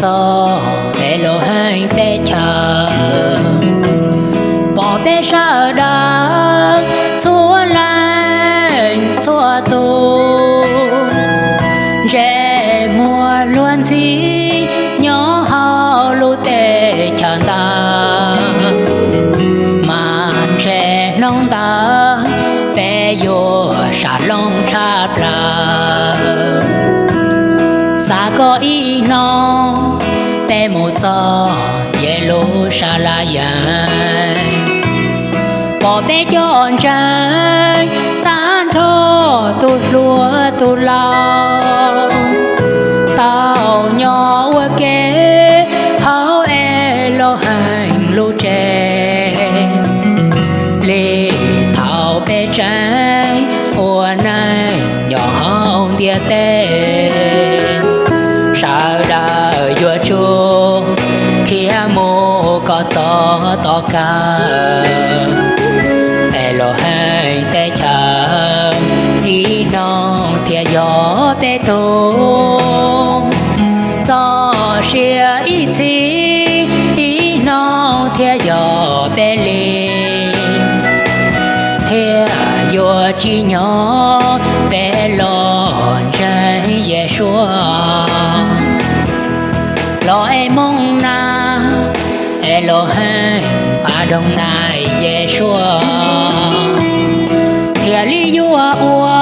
txog Elohim teb chaws, pom peb sawv daws txhua leej txhua tus ntsej muag luag ntxhi nyob hauv lub teb chaws ntawd, mas ntshe hnub ntawd peb yuav sam loob tshaj plaws. Xav kom ib hnub peb mus txog Yeluxalayees, pom peb cov ntseeg tag nrho tus hluas tus laus tau nyob ua ke hauv Elohim lub tsev li thaum peb tseem ua neej nyob hauv ntiaj teb. Sawv daws yuav tsum khiav mus kom txog tom kawg. Elohim teb chaws ib hnub thiaj yog peb tug, txoj sia ib txhis ib hnub thiaj yog peb li, thiaj yuav tsim nyog peb los ntseeg Yeshua. Los es mooj na, Elohim Adonai Yeshua, thiaj li yuav ua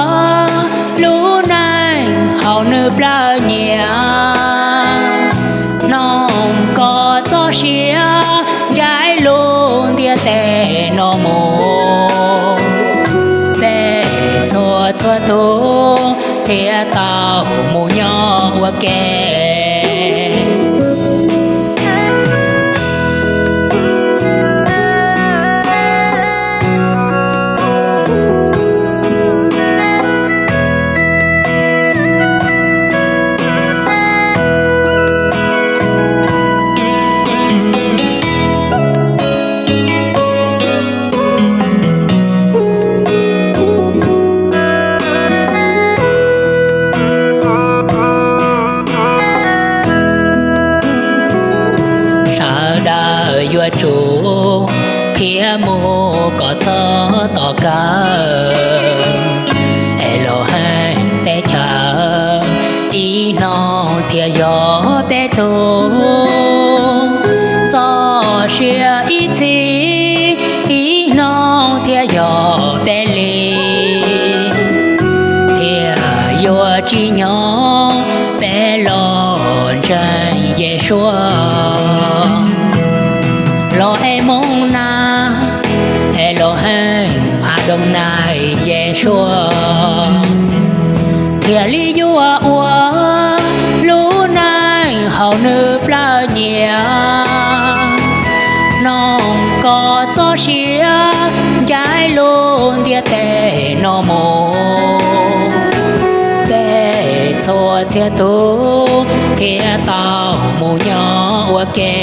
lub neej hauv nws plawv nyiaj, hnov koj txoj sia ncaim lub ntiaj teb no mus, peb txhua txhua tus thiaj tau mus nyob ua ke. Sawv daws yuav tsum khiav mus kom txog tom kawg. Elohim teb chaws ib hnub thiaj yog peb tug, txoj sia ib txhis ib hnub thiaj yog peb li, thiaj yuav tsim nyog peb los ntseeg Yeshua. Los es mooj na, Elohim Adonai Yeshua, thiaj li yuav ua lub neej hauv nws plawv nyiaj, hnov koj txoj sia ncaim lub ntiaj teb no mus, peb txhua txhia tus thiaj tau mus nyob ua ke.